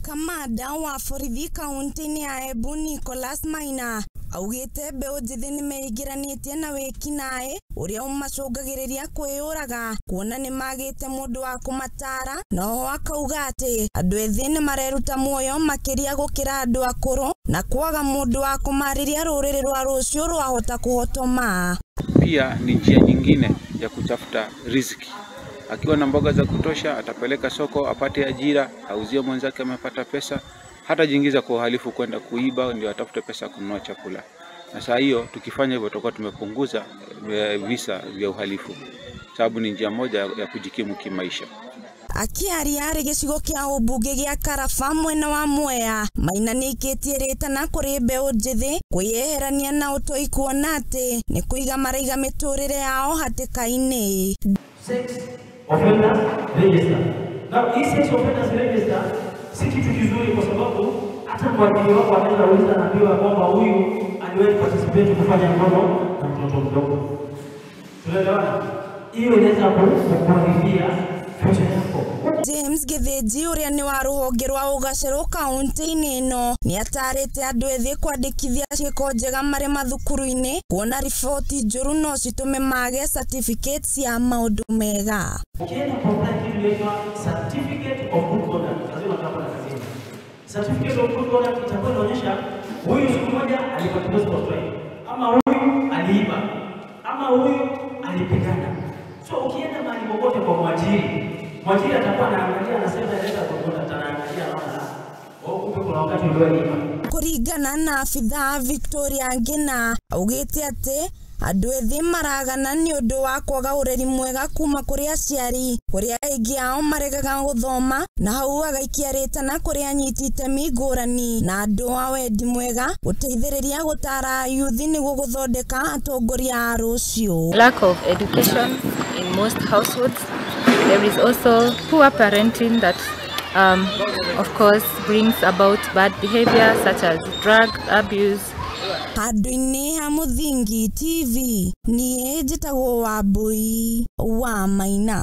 Kamanda wa borithi kaunti-inĩ ya Embu Nicholas Maina augĩte mbeũ njĩthĩ nĩmeingĩranĩtie na wĩkinaĩ ũrĩa ũmacũngagĩrĩria kwĩyũraga kuona nĩmagĩte mũndũ wa kũmatara, na oho akauga atĩ andũ ethĩ nĩmareruta muoyo makĩria gũkĩra andũ akũrũ na kwaga mũndũ wa kũmarĩria rũrĩrĩ rwa rũciũ rwahota kũhotoma. Pia ni njia nyingine ya kutafuta riziki. Akiwa na mboga za kutosha atapeleka soko apate ajira, auzie mwenzake amepata pesa, hata jiingiza kwa uhalifu kwenda kuiba ndio atafute pesa kununua chakula. Na saa hiyo tukifanya hivyo tutakuwa tumepunguza visa vya uhalifu, sababu ni njia moja ya kujikimu kimaisha. Akiaria arĩ gĩcigo kĩa ũmbunge gĩa Karaba mwena wa Mwea, Maina nĩaikĩtie rĩtana kũrĩ mbeũ njĩthĩ kwĩyeherania na ũtoi kuona atĩ nĩ kũiga maraiga mĩtũrĩre yao hatĩka-inĩ. Sex offenders register. Now, hii sex offenders register si kitu kizuri kwa sababu hata mwajiri wako anaweza uliza, anaambiwa kwamba huyu aliwahi participate kufanya ngono na mtoto mdogo. Tunaelewana? Hiyo inaweza kukuharibia future yako. James Githinji ũrĩa nĩ wa rũhonge rwa ũgacerũ kaunti-inĩ ĩno nĩatarĩte andũ ethĩ kwandĩkithia ciĩko njega marĩ mathukuru-inĩ kuona riboti njũru no citũme mage certificate cia maũndũ mega. Ukienda kuapply kitu inaitwa certificate of good conduct, lazima utakuwa na kazini. Certificate of good conduct itakuwa inaonyesha huyu siku moja aliparticipate kwa strike, ama huyu aliiba, ama huyu alipigana. So ukienda mahali popote kwa mwajiri, mwajiri atakuwa anaangalia, anasema leta good conduct, anaangalia anaona, oh, kumbe kuna wakati ulioiba. Kũringana na abithaa Victoria Ngina augĩte atĩ andũ ethĩ maragana nĩ ũndũ wa kwaga ũreri mwega kuma kũrĩ aciari, kũrĩa aingĩ ao maregaga gũthoma, na hau agaikia rĩtana kũrĩ anyiti itemi ngũrani na andũ a wendi mwega gũteithĩrĩria gũtara yuthi nĩguo gũthondeka atongoria a rũciũ. Lack of education in most households. There is also poor parenting that of course brings about bad behavior such as drug abuse. Handũ-inĩ ha Mũthingi TV, niĩ njĩtagwo Wambui wa Maina.